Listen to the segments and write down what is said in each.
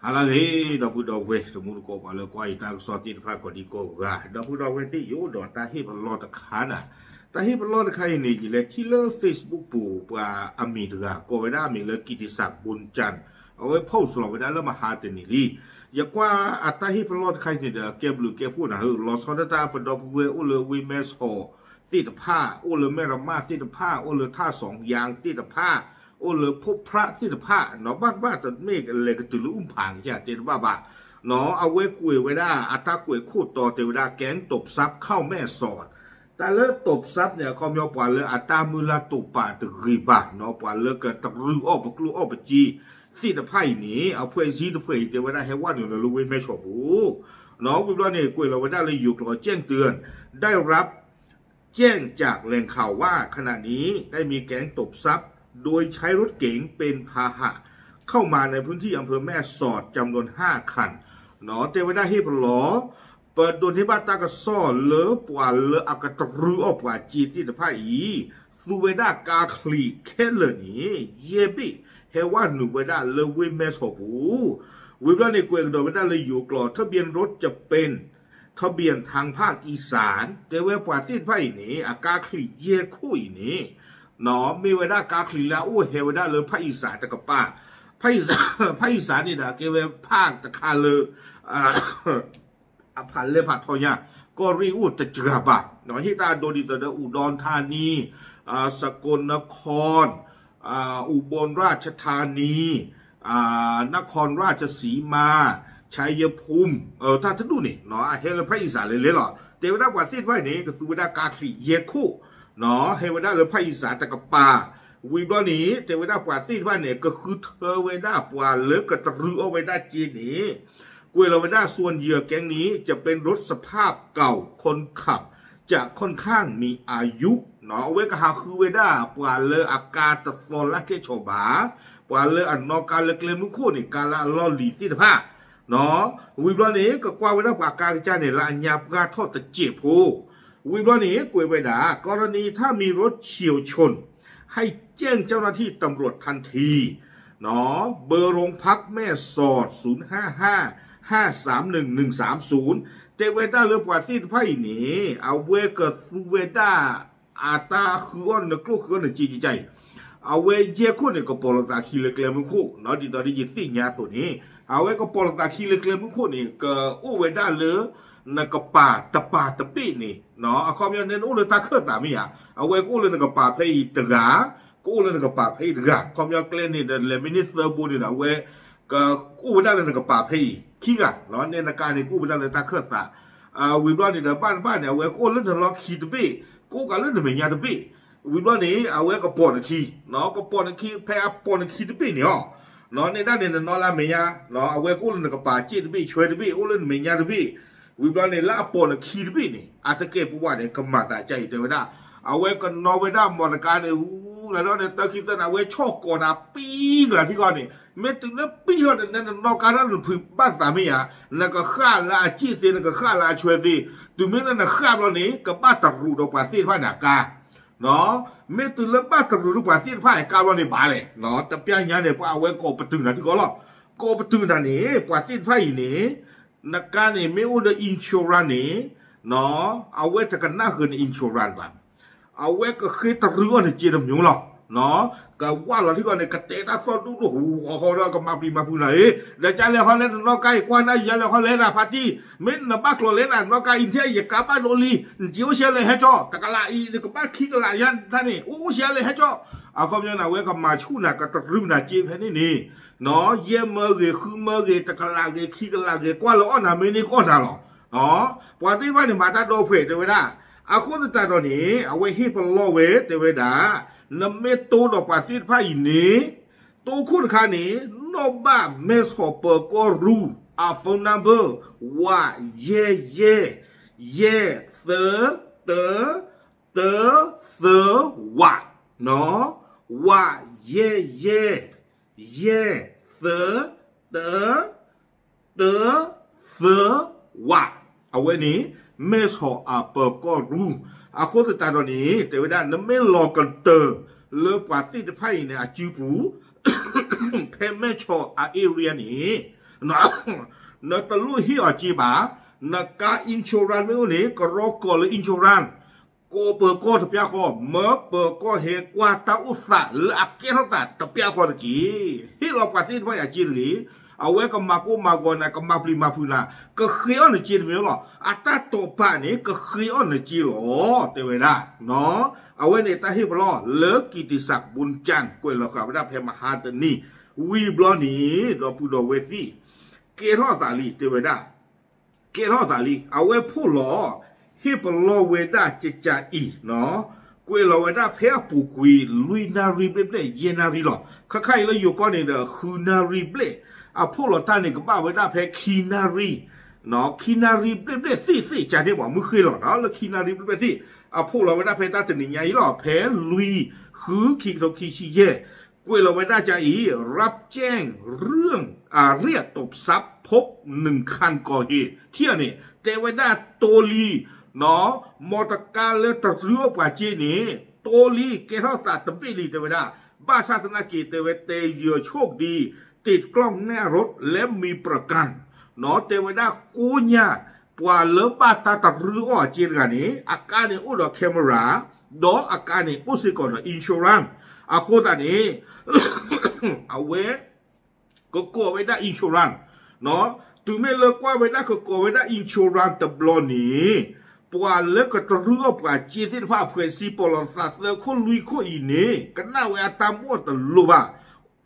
အလါဂ့ၤ ဒီပုၢ်ဒီဝဲၢ် တမူတကိး ပှၤလၢကွၢ်ယတၢ်ကစီၣ်သ့ၣ်တဖၣ်ကိးဒံကိးဂၤ, ဒီပုၢ်ဒီဝဲၢ်သ့ၣ် ယအိၣ်ဒီးတၢ်ဟ့ၣ်ပလီၢ်တခါနၤ, တၢ်ဟ့ၣ်ပလီၢ်တခါအံၤန့ၣ် ယလဲၤထံၣ်လၢ Facebook ပူၤ ပှၤအမံၤတဂၤ ကိးဝဲဒၣ်အမံၤလၢ ကံးတံးစး ဘိကၠၣ်, အဝဲ post လီၤဝဲဒၣ်လၢမဟါတနံၤလံ. ယကွၢ်အတၢ်ဟ့ၣ်ပလီၢ်တခါအံၤန့ၣ်ဒီး ကဲဘျုးကဲဖှိၣ်နၤဧၢ, လီၤဆီဒၣ်တၢ် ပဒီပုၢ်ဝဲၢ်အိၣ်လၢဝ့ၢ်မဲၢ်ဆီးသ့ၣ်တဖၣ်, အိၣ်လၢမဲၢ်ရမးသ့ၣ်တဖၣ်, အိၣ်လၢထၣ်စီၤယၣ်သ့ၣ်တဖၣ်, အိၣ်လၢဖိဖြးသ့ၣ်တဖၣ်, နီၢ်ဘၣ်တဘၣ်တမ့ၢ်လဲၤကတုၤလၢအူဖးကတဲတဘၣ်ဘၣ်, နီၢ် အဝဲကွဲးဝဲဒၣ်အတၢ်ကွဲးခိၣ်တီတဲဝဲဒၣ် ကဲတူးစး ခီၣ်မဲၢ်စီး, တၢ်လၢတူးစးန့ၣ် အခီပညီ ပှၤလၢအတၢ်မုၢ်လၢ်တိာ်ပာ်တဂ့ၤဘၣ်, နီၢ် ပှၤလၢကတရူးအီၣ်ပကျိၣ်အီၣ်ပစ့သ့ၣ်တဖၣ်အံၤန့ၣ် အဖှဲးစံတဖှဲးအံၤ တဲဝဲဒၣ်ဟဲဝဲနုာ်လီၤလၢဝ့ၢ်မဲၢ်ဆီးပူၤ, နီၢ် ဝံၤဘျီန့ၣ် ကွဲးလီၤဝဲဒၣ်လၢယိၤကျိာ် แจ้งเตือน ได้รับ แจ้งจากแหล่งข่าวว่าขณะนี้ได้มีแก๊งตบทรัพย์โดยใช้รถเก๋งเป็นพาหะเข้ามาในพื้นที่อำเภอแม่สอดจำนวนห้าคัน, နီၢ် တဲဝဲဒၣ်ဟ့ၣ်ပလီၢ်, ပဒိးန့ၢ်ဘၣ်တၢ်ကစီၣ်လၢပှၤလၢအကတရူးအီၣ်ပှၤစ့သ့ၣ်တဖၣ်အံၤ သူဝဲဒၣ်ကါချံးခဲလၢာ်န့ၣ် ယဲၢ်ဘ့ၣ် ဟဲဝဲနုာ်ဝဲဒၣ်လၢဝ့ၢ်မဲၢ်ဆီးပူၤ, ဝံၤဘျီန့ၣ် ကွဲးကဒီးဝဲဒၣ်လၢယိၤကျိာ် ทะเบียนรถจะเป็น ทะเบียนทางภาคอีสาน တဲဝဲပှၤသ့ၣ်တဖၣ်အံၤန့ၣ် အကါချံးယဲၢ်ခိၣ်အံၤန့ၣ် နီၢ် မ့ၢ်ဝဲဒၣ်ကါချံးလၢအအိၣ်ဟဲဝဲဒၣ်လၢ ภาคอีสาน တကပၤ, ภาคอีสาน န့ၣ်ဒီး ကဲဝဲ ภาค တခါလၢ အဖးလဲၢ်ဖးထီညါ ကီၢ်ရ့ၣ်အိၣ်တစှၤဘၣ်, နီၢ် ဟ့ၣ်တၢ်အဒိဒ်သိးဒီး อุดรธานี, สกลนคร, อุบลราชธานี, นครราชสีมา, ชัยภูมิ တၢ်တဒူၣ်န့ၣ် နီၢ် အဟဲလၢ ภาคอีสาน လဲၤလဲၤလီၤ. တဲဝဲဒၣ်ပှၤသ့ၣ်တဖၣ်အံၤန့ၣ် ကသူဝဲဒၣ်ကါချံးယဲၢ်ခိၣ်, နီၢ် ဟဲဝဲဒၣ်လၢ ภาคอีสาน တကပၤ, ဝံၤဘျီန့ၣ် တဲဝဲဒၣ်ပှၤသ့ၣ်တဖၣ်န့ၣ် ကဃုထၢဝဲဒၣ်ပှၤလၢကတရူးအီၣ်ဝဲဒၣ်စ့န့ၣ် ကွဲးလီၤဝဲဒၣ် ส่วนเหยื่อแก๊งนี้จะเป็นรถสภาพเก่า คนขับจะค่อนข้างมีอายุ နီၢ် အဝဲကဟးဃုဝဲဒၣ်ပှၤလၢအကါတသီလၢ်ကဲၣ်ဆိးဘၣ်, ပှၤလၢအနီၣ်ကါလၢကျဲမုၢ်ခိၣ်န့ၣ် ကါလၢအလီၢ်လံၤသ့ၣ်တဖၣ်, နီၢ် ဝံၤဘျီန့ၣ် ကကွၢ်ဝဲဒၣ်ပှၤကါကစၢ်န့ၣ် လၢအညါပှၢ်ထီၣ်တစဲးဖိ, ဝံၤဘျီန့ၣ် ကွဲးဝဲဒၣ် กรณีถ้ามีรถเฉี่ยวชน ให้แจ้งเจ้าหน้าที่ตำรวจทันที เบอร์โรงพักแม่สอด ศูนย์ห้าห้า ห้าสามหนึ่ง หนึ่งสามศูนย์ တဲဝဲဒၣ်လၢပှၤသ့ၣ်တဖၣ်အံၤန့ၣ် အဝဲကသူဝဲဒၣ် အတၢ်ဃုအီၣ်နကျိၣ်ဃုအီၣ်နစ့ကကါအံၤ, အဝဲယဲၢ်ခိၣ်န့ၣ် ကပိာ်လိာ်သးခံလၢကျဲမုၢ်ခိၣ်, နီၢ် ဒ်သိးဒီးယသ့ၣ်ညါအသိးန့ၣ် အဝဲကပိာ်လိာ်သးခံလၢကျဲမုၢ်ခိၣ်န့ၣ် ကအိၣ်ဝဲဒၣ်လၢ နကပၤတပၤတဘ့ၣ်န့ၣ်, နီၢ် အခီပညီန့ၣ် နအိၣ်လၢတၢ်ခၢၣ်သးမ့ၢ်ဧါ, အဝဲကအိၣ်လၢနကပၤဖဲအံၤတဂၤ, ကအိၣ်လၢနကပၤဖဲအံၤတဂၤ, အခီပညီကျဲန့ၣ်ဒီး လဲၤမ့ၢ်န့ၢ်သၢဘိန့ၣ်ဒီး အဝဲ ကအိၣ်ဝဲဒၣ်လၢနကပၤဖဲအံၤခံဂၤ, နီၢ် နဲနကါန့ၣ် ကအိၣ်ဝဲဒၣ်လၢတၢ်ခၢၣ်သး, ဝံၤဘျီန့ၣ်ဒီး ဘၣ်တဘၣ်န့ၣ် အဝဲကအိၣ်လၢနလီၢ်ခံတဘ့ၣ်, ကအိၣ်ကးလၢနမဲာ်ညါတဘ့ၣ်, ဝံၤဘျီန့ၣ် အဝဲကပိာ်နခံ, နီၢ် ကပိာ်နခံ ဖဲအပိာ်နခံတဘ့ၣ်န့ၣ်အီၤ, နီၢ် နဲဒၣ်န့ၣ် နနီၣ်လၢအမဲာ်ညါ, နီၢ် အဝဲကအိၣ်လၢနကပၤစ့တဘ့ၣ် ဆွဲတဘ့ၣ် အိၣ်လၢနမဲာ်ညါတဘ့ၣ်, ဝံၤဘျီန့ၣ် လၢအပိာ်နခံတဘ့ၣ်န့ၣ် အသကဲးပဝးန့ၣ် ကမၤသးကါအံၤတဲဝဲဒၣ်, အဝဲကနီၣ်ဝဲဒၣ်မီၢ်တကါန့ၣ် ဝူလၢဒီးန့ၣ် တၢ်ခံသၢနၤ အဝဲဆီၣ်ကိးနၤပံကလးထံကီၢ်န့ၣ်, မ့ၢ်တုၤလၢပံထီၣ်န့ၣ် နနီၣ်ကါတၢ်နဖုးဘၣ်သးမ့ၢ်ဧါ, နကဃၣ်လၢအစ့သ့ နကဃၣ်လၢအဆွဲသ့, တုၤမ့ၢ်လၢနဃၣ်ဘျီန့ၣ် ကဘၣ်တရူးဒီးပှၤသ့ၣ်တဖၣ်န့ၣ်အကါ နီၢ် မ့ၢ်တုၤလၢဘၣ်တရူးဒီးပှၤသ့ၣ်တဖၣ်အကါဘျီန့ၣ်ဘၣ်လဲၣ်, နီၢ် တပျၢ်ညါန့ၣ် ပှၤအဝဲကိးပတုာ်နၤထံကီၢ်လီၤ, ကိးပတုာ်နၤန့ၣ် ပှၤသ့ၣ်တဖၣ်အံၤန့ၣ် နကါန့ၣ် မ့ၢ်အိၣ်ဒီး insurance န့ၣ်, နီၢ် အဝဲတကနၣ်ဃုာ်န insurance ဘၣ်, အဝဲကဃ့တရူးအီၣ်နစ့တမံၤလီၤ, နီၢ် ကဝၢ်လီၤထံကီၢ်န့ၣ် ကတဲတၢ်သီၣ်ဒိၣ်ဒိၣ်ဟူးဟူးဃီဃီဒီး ကမၤပျံၤမၤဖုးနၤအံၤ, ဒီးကလဲၤခီလဲၤနနီၣ်ကါအံၤ ကွၢ်နၤယလဲၤခီလဲၤနၤဖါတံၢ်, မ့ၢ်နဘၣ်ကျိၤလဲၤနနီၣ်ကါအံၤ ထဲယကါဘၣ်ဒိလံ, နစ့အိၣ်ဆံးလဲၤဟဲကၠီ, တကလးအံၤ နကဘၣ်ခံကလးယါတၢ်န့ၣ် အိၣ်အိၣ်ဆံးလဲၤဟဲကၠီ, အခီပညီန့ၣ် အဝဲကမၤဆူၣ်နၤ ကတရူးနၤစ့ဖဲန့ၣ်န့ၣ်, နီၢ် ယဲၢ်မၢဂ့ၤ ဃုမၢဂ့ၤ တကလးဂ့ၤ ခံကလးဂ့ၤ ကွၢ်လၢအီၣ်နၤမ့ၢ်န့ၢ်ကီၢ်နၤလီၤ, နီၢ် ပှၤသ့ၣ်တဖၣ်န့ၣ် မၤတၢ်ဒီဖှဲးတဲဝဲဒၣ်, အဃိသတးဒီးန့ၣ် အဝဲဟ့ၣ်ပလီၢ်ဝဲတဲဝဲဒၣ်, နမ့ၢ်တိဒီးပှၤသ့ၣ်တဖၣ်အံၤန့ၣ်, တိခိၣ်တခါန့ၣ် နီၣ်ဘၣ်မဲၢ်ဆီးပၢၤကီၢ်ရူၢ် အ phone number ဝးယဲၢ်ယဲၢ် ယဲၢ်သၢတၢ တၢသၢဝး, နီၢ် ဝးယဲၢ်ယဲၢ် ယဲၢ်သၢတၢ တၢသၢဝး, အဝဲန့ၣ် မဲၢ်ဆီးအပၢၤကီၢ်ရူၢ်, အဃိသတးဒီးန့ၣ် တဲဝဲဒၣ် နမ့ၢ်လီၤကတၢၢ်လၢပှၤသ့ၣ်တဖၣ်အံၤန့ၣ် အစုပူၤ ဖဲမဲၢ်ဆီးအ area န့ၣ် နတလိၣ်ဟ့ၣ်အီၤစ့ဘၣ်, နကါ insurance မ့ၢ်အိၣ်န့ၣ် ကရီကီၢ်လၢ insurance, ကိးပၢၤကီၢ်တပျၢ်ဃီ, မၢပၢၤကီၢ်ဟဲကွၢ်တၢ်အိၣ်သးလၢအကဲထီၣ်သးတပျၢ်ဃီတက့ၢ်. ဟ့ၣ်လီၤပှၤသ့ၣ်တဖၣ်အံၤအစ့တဂ့ၤ. အဝဲကမၤကိၢ်မၤဂီၤနၤ, ကမၤပျံၤမၤဖုးနၤ, ကဃ့အီၣ်နစ့တမ့ၢ်လီၤ. အတၢ်တိာ်ပာ်န့ၣ် ကဃ့အီၣ်နစ့လီၤ တဲဝဲဒၣ်. အဝဲန့ၣ်တၢ်ဟ့ၣ်ပလီၢ်လၢ ကံၣ်တံၣ်စၢ် ဘုန်းချမ်း ကွဲးလီၤဃာ်ဝဲဒၣ်ဖဲမဟါတနံၤ, ဝံၤဘျီန့ၣ် ဒီပုၢ်ဒီဝဲၢ်သ့ၣ်, ကဲထီၣ်သးလံ တဲဝဲဒၣ်, ကဲထီၣ်သးလံ. အဝဲဖီၣ်လီၤ ဟ့ၣ်ပလီၢ်ဝဲဒၣ်ကကးအံၤ, ကွဲးလီၤဝဲဒၣ်ဖဲအပူၤကွံာ် လွံၢ်နၣ်ရံၣ်ဘျဲၣ်ဘျဲၣ် ယဲၢ်နၣ်ရံၣ်လီၤ. ခါခါအံၤလၢယိၤကီၢ်န့ၣ်ဒီး ဃုနၣ်ရံၣ်ဘျဲၣ်, အဖီၣ်လီၤတၢ်န့ၣ် ကဘၣ်ဝဲဒၣ်ဖဲခံနၣ်ရံၣ်, ခံနၣ်ရံၣ်ဘျဲၣ်ဘျဲၣ်သ့ၣ်သ့ၣ် ကန့ၣ်ပှၤမုၢ်ဃ့လီၤ လၢခံနၣ်ရံၣ်ဘျဲၣ်ဘျဲၣ်သ့ၣ်, အဖီၣ်လီၤဝဲဒၣ်ဖဲတၢ်တနံၤညါအံၤလီၤ. ဖဲလွံၢ် ဃု ခံကထိခံဆံယဲၢ်, ကွဲးလီၤဝဲဒၣ်ကကးအံၤ ရပ်ကျန်း រឿងအရာတဖျပ် ဖမ်း หนึ่งคันก่อเหตุ ထံၣ်န့ၣ် တဲဝဲဒၣ်တိလံ, မ်တကါလၢတရူးအီၣ်ပှၤစ့န့ၣ် တိလံ ကဲထီၣ်သးတဘ့ၣ်လံ တဲဝဲဒᣣ်. ဘၣ်ဆၣ်သနာ်က့ တဲဝဲ แต่เหยื่อโชคดี ติดกล้องหน้ารถ และมีประกัน တဲဝဲဒၣ်ကိးညါ ပှၤလၢဘၣ်တၢ်တရူးအီၣ်အစ့တဂၤန့ၣ် အကါန့ၣ်အိၣ်ဒီး camera ဒီးအကါန့ၣ်အိၣ်စ့ၢ်ကီးဒီး insurance အဃိသတးန့ၣ် အဝဲ ကကိးဝဲဒၣ် insurance, တုၤမ့ၢ်လၢကွၢ်ဝဲဒၣ်ကကိးဝဲဒၣ် insurance တဘျီန့ၣ် ပှၤလၢကတရူးအီၣ်ပှၤစ့သ့ၣ်တဖၣ် အဖွဲ့အစည်း ပီၣ်လီၤသးသၢခိၣ်လွံၢ်ခိၣ်အံၤန့ၣ် ကနၣ်ဝဲအတၢ်မူအီၣ်တလိၤဘၣ်,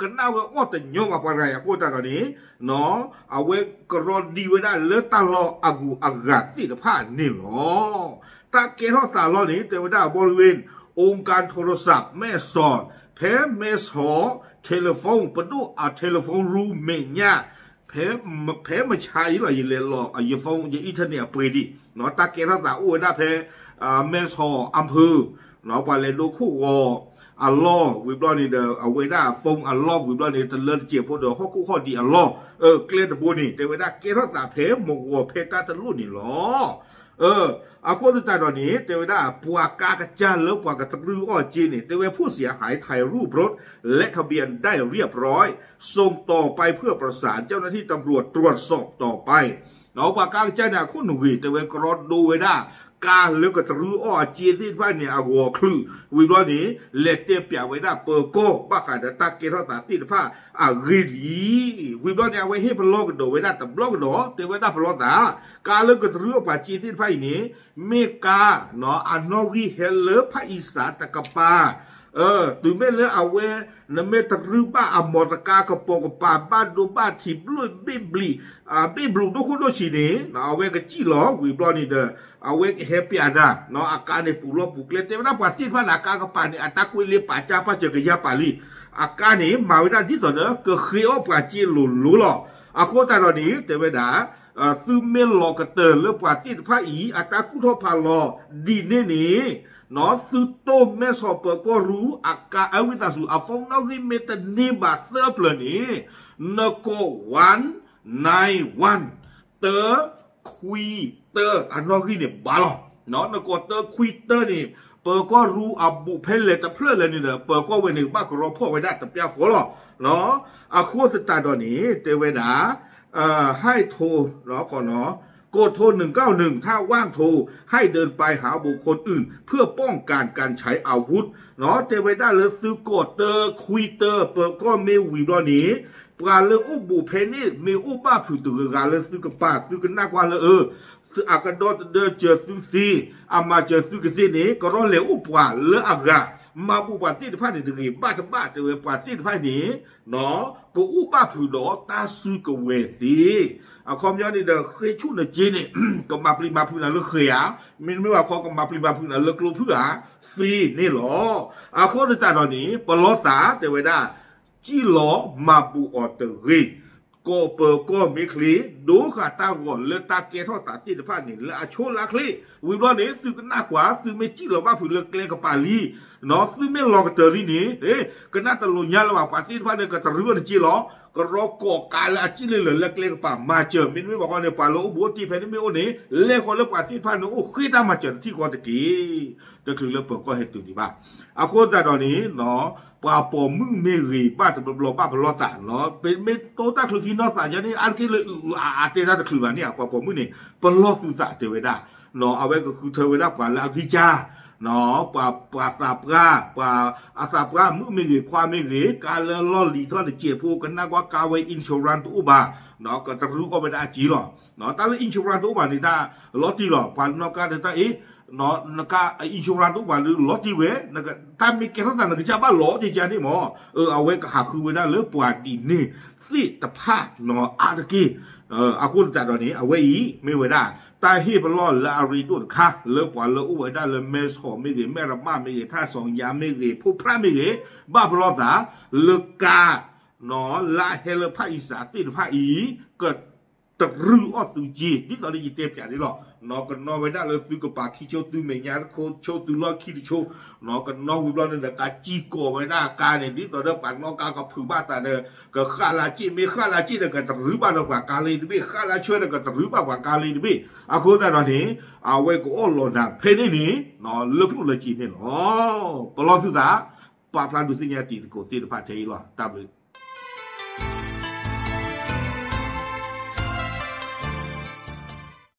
ကနၣ်ဝဲအီၣ်တညီဘၣ်ပှၤတဂၤအံၤအဃိသတးဒီးန့ၣ် အဝဲကရီဒံဝဲဒၣ်လၢတၢ်လီၢ်အဂုၤအဂၤသ့ၣ်တဖၣ်န့ၣ်လီၤ. တၢ်ကဲထီၣ်သးလီၢ်န့ၣ် တဲဝဲဒၣ် บริเวณ องค์การโทรศัพท์แม่สอด ဖဲ แม่สอด telephone ပဒိၣ်အ telephone room မဲာ်ညါ ဖဲမဆါအံၤလီၤ ယလဲၤလီၤ ယ phone ယ internet အပှ့ၤဒံး, တၢ်ကဲထီၣ်သးအိၣ်ဝဲဒၣ်ဖဲ မဲဆီၣ် အဖၢ ပှၤလဲၤဒိခိၣ်ဂီၤအလီၢ်ဝံၤဘျီန့ၣ်ဒီး အဝဲဒၣ် phone အလီၢ်ဝံၤဘျီန့ၣ် တလၢတစဲးဖိဒီးဟီၣ်ခိၣ်ဟီၣ်ဒံးအလီၢ်, ကျဲတဘိန့ၣ် တဲဝဲဒၣ်ကဲထီၣ်သးဖဲမဂီၤဖဲတၢ်တလိၣ်န့ၣ်လီၤ. အဃိသတးဒီးန့ၣ် တဲဝဲဒၣ် ပှၤကါကစၢ်လၢပှၤကတရူးအီၣ်စ့န့ၣ် တဲဝဲ ผู้เสียหายถ่ายรูปรถและทะเบียนได้เรียบร้อย ส่งต่อไปเพื่อประสานเจ้าหน้าที่ตำรวจตรวจสอบต่อไป ပှၤကါကစၢ်န့ၣ် အခိၣ်နူာ်ဂ့ၤ တဲဝဲကရီဒိဝဲဒၣ် ကါလၢကတရူးအီၣ်အစ့သ့ၣ်တဖၣ်န့ၣ် အဂီၤချုး ဝံၤဘျီန့ၣ် လဲၤတဲပၠးဝဲဒၣ်ပၢၤကီၢ် ဘၣ်ဃးဒီးတၢ်ကဲထီၣ်သးသ့ၣ်တဖၣ်အဂ့ၢ်လံ. ဝံၤဘျီန့ၣ် အဝဲဟ့ၣ်ပလီၢ်ကဒီးဝဲဒၣ်တဘျီကဒီး တဲဝဲဒၣ်ပလီၢ်သး ကါလၢကတရူးအီၣ်ပှၤစ့သ့ၣ်တဖၣ်အံၤန့ၣ် မ့ၢ်ကါ အနီၣ်ဂံၢ်ဟဲလၢဖၣ်အံစးတကပၤ တုၤမ့ၢ်လၢအဝဲ နမ့ၢ်တရူးဘၣ်အမီၢ်တကါ ကပိာ်ကပၤ ဘၣ်ဒိဘၣ်ထံး ဘျုးဘ့ၣ်ဘျံး ဘ့ၣ်ဘျုးဒိၣ်ခိၣ်ဒိၣ်ဆံးန့ၣ် အဝဲကစံၣ်လီၤ ဝံၤဘျီန့ၣ်ဒီး အဝဲကဟဲပၠးနၤ အကါန့ၣ်ပူၤလီၢ်ပူၤကျဲ တဲဝဲဒၣ်ပှၤသ့ၣ်တဖၣ်န့ၣ် အကါကပၤန့ၣ် အတၢ်ကွဲးလ့ပာ်ကၢ် ပာ်စၢၤကယၤပာ်လံ. အကါန့ၣ် မၤဝဲဒၣ်ဒ်သိးဒီး ကဃ့အီၣ်ပှၤစ့လိၤလိၤလီၤ. အဃိသတးဒီးန့ၣ် တဲဝဲဒၣ် သုမ့ၢ်လီၤကတၢၢ်လၢပှၤသ့ၣ်တဖၣ်အံၤ အတၢ်ကူၣ်ထီၣ်ဖးလီၤဒ်န့ၣ်န့ၣ် သုတိၢ်မဲဆီၣ်ပၢၤကီၢ်ရူ အကါ အဝံသးစူၤ အ phone နီၣ်ဂံၢ်မ့ၢ်တန့ၢ်ဘၣ်သၢပျၢၤန့ၣ် နကိး one nine one တၢခွံတၢ အနီၣ်ဂံၢ်န့ၣ်ဘၣ်လီၤ. နကိးတၢခွံတၢန့ၣ် ပၢၤကီၢ်ရူအဘူးဖဲလဲၣ်တဖျၢၣ်လဲၣ်န့ၣ်ဒီး ပၢၤကီၢ်ဝဲန့ၣ် ကဘၣ်ကရီဖီၣ်ဝဲဒၣ်တပျၢ်ဃီလီၤ. အဃိသတးဒီးန့ၣ် တဲဝဲဒၣ် ဟဲထိ ကိးထိ หนึ่งเก้าหนึ่ง ถ้าว่างโทร ให้เดินไปหาบุคคลอื่น เพื่อป้องกันการใช้อาวุธ တဲဝဲဒၣ်လၢသုကိးတၢခွံတၢ ပၢၤကီၢ်မ့ၢ်ဝံၤဘျီန့ၣ် ပှၤလၢအိၣ်ဘူးဖဲန့ၣ် မ့ၢ်အိၣ်ဘၣ်ဖုးတဂၤဂၤလၢသုကပၤ သုကနၣ်ကွၢ်လၢအ အကဒီသဒၢစၢၤသုသ့, အမၤစၢၤသုကသ့န့ၣ် ကရီလဲၤအိၣ်ပှၤလၢအဂၤ, မၤဘူးပှၤသ့ၣ်တဖၣ်န့ၣ်တဂ့ၤ, ဘၣ်တဘၣ်တဲဝဲပှၤသ့ၣ်တဖၣ်န့ၣ် ကအိၣ်ဘၣ်ဖုးဒီးတၢ်စုကဝဲၤသ့. အခီပညီန့ၣ်ဒီး ဃ့ဆူၣ်နစ့န့ၣ် ကမၤပျံၤမၤဖုးနၤလၢဃဲၤဧါ, မ့တမ့ၢ်ဘၣ်ခီ ကမၤပျံၤမၤဖုးနၤလၢကျိဖုၣ်ဧါ, သ့န့ၣ်လီၤ. အဃိသတးဒီးန့ၣ် ပလီၢ်သးတဲဝဲဒၣ် စံၣ်လီၤမၤဘူးအီၤတဂ့ၤ, ကိးပၢၤကီၢ်မ့ၢ်ချ့, ဒိဃာ်တၢ်ဂီၤလၢတၢ်ကဲထီၣ်သးသ့ၣ်တဖၣ်န့ၣ် လၢအဆိလၢအချ့, ဝံၤဘျီန့ၣ် သုကနၣ်ကွၢ် သုမ့ၢ်စံၣ်လီၤဘၣ်ဖုးလၢကျဲကပၤလံ သုမ့ၢ်လီၤကတၢၢ်လံန့ၣ် ကနၣ်တလိာ်ညါလၢၤဘၣ် ပှၤသ့ၣ်တဖၣ်န့ၣ် ကတရူးအီၤတက့ၢ်လီၤ. ကရီကီၢ်ကးလၢအစံၣ်လၢလၢၢ်လၢကျဲကပၤမၤစၢၤ မ့တမ့ၢ်ဘၣ်ဃီန့ၣ် ပှၤလၢအိၣ်ဘူးအိၣ်တ့ၢ်ဖဲန့ၣ်မ့ၢ်အိၣ်န့ၣ် လဲၤဃီၤလၢပှၤသ့ၣ်တဖၣ်န့ၣ် အိၣ်ဃ့တၢ်မၤစၢၤတထံၣ်ဃီတက့ၢ်. တချုးလၢပၢၤကီၢ်ဟဲတုၤဒံးဘၣ်. အဃိသတးဒီးန့ၣ် ပှၤပိာ်မုၣ်မ့ၢ်ဂ့ၤ ဘၣ်တဘျီဘျီဘၣ်ပလီၢ်သး မ့ၢ်တိတၢ်ချုးခံနီၢ်သးယါန့ၣ် အါတက့ၢ်လၢအုၣ်အုၣ်အါအါတဲတၢ်တချုးဘၣ်န့ၣ် ပှၤပိာ်မုၣ်န့ၣ် ပလီၢ်သုသးတဲဝဲဒၣ် အဝဲကဃုထၢဝဲဒၣ်ပှၤလၢအဂံၢ်စၢ် ပှၤသးပှၢ် ပှၤအသးပှၢ်မုၣ်မ့ၢ်ဂ့ၤ ခွါမ့ၢ်ဂ့ၤ ကါလၢလီၢ်လံၤထီၣ်တစဲးဖိ ကနၣ်ကွၢ်ကါဝဲ insurance တအိၣ်ဘၣ် ကတရူးအီၤဝဲဒၣ်အစ့လီၤ. တၢ်လၢ insurance တအိၣ်ဘၣ်န့ၣ် တၢ်လီၤတံၢ်လီၤ ပှၤနီၣ်ကါဒီးတၢ်အ့ၣ် နကါ insurance တအိၣ်ဘၣ်လၢလီၤတံၢ်ဝဲ တၢ်မ့ၢ်ကဲထီၣ်သးနကစၢ်ဘၣ်လီၤကကါန့ၣ်မ့ၢ် အဝဲကဟးဃုဝဲဒၣ်လၢပှၤဒ်န့ၣ်သ့ၣ်တဖၣ်နီၢ်အါတက့ၢ်. အဃိသတးဒီးန့ၣ် အဝဲအံၤမ့ၢ်ဝဲဒၣ် တၢ်ဟ့ၣ်ပလီၢ်လၢအရ့ဒိၣ်တခါ လၢပှၤလၢအိၣ်ဝဲဒၣ်လၢ မဲၢ်ဆီးမ့ၢ်ဂ့ၤ မဲၢ်ရမၣ်မ့ၢ်ဂ့ၤ ထၣ်စီၤယါမ့ၢ်ဂ့ၤ ဖိဖြၣ်မ့ၢ်ဂ့ၤ ဘၣ်ပလီၢ်သး လၢကါ လၢအဟဲလၢဖၣ်အံစးသ့ၣ်တဖၣ်အံၤ ကတရူးအီၣ်သုစ့ ဒ်သိးလၢယတဲပၠးန့ၣ်လီၤ. ကနီၣ်ဝဲဒၣ်လၢသုကပၤခံဆိ သုမဲာ်ညါတဆိ သုလီၢ်ခံတဆိ ကနီၣ်ဝံၤဘျီန့ၣ်ဒီး ကစံၢ်ကီးဝဲဒၣ်ကါန့ၣ် ဒ်သိးဒီးပှၤနီၣ်ကါကဖုးဘၣ်သးဒီး ကဃၣ်လၢစ့ၣ် မ့ၢ်ဃၣ်လၢစ့ၣ်ဒီး ကတရူးဘၣ်ဒီးပှၤကါလၢတဘ့ၣ် ဃၣ်လၢဆွဲဒီး ကတရူးဘၣ်ပှၤကါလၢတဘ့ၣ်. အဃိသတးဒီးန့ၣ် အဝဲကအိၣ်လီၤနၤဖဲန့ၣ်န့ၣ် လၢကျိၣ်လၢစ့န့ၣ်လီၤ. ပလီၢ်သုသး ပာ်ဖျါဒုးသ့ၣ်ညါတံၤသကိးသ့ၣ်တဖၣ်ထဲအံၤလီၤ. တၢ်ဘျုး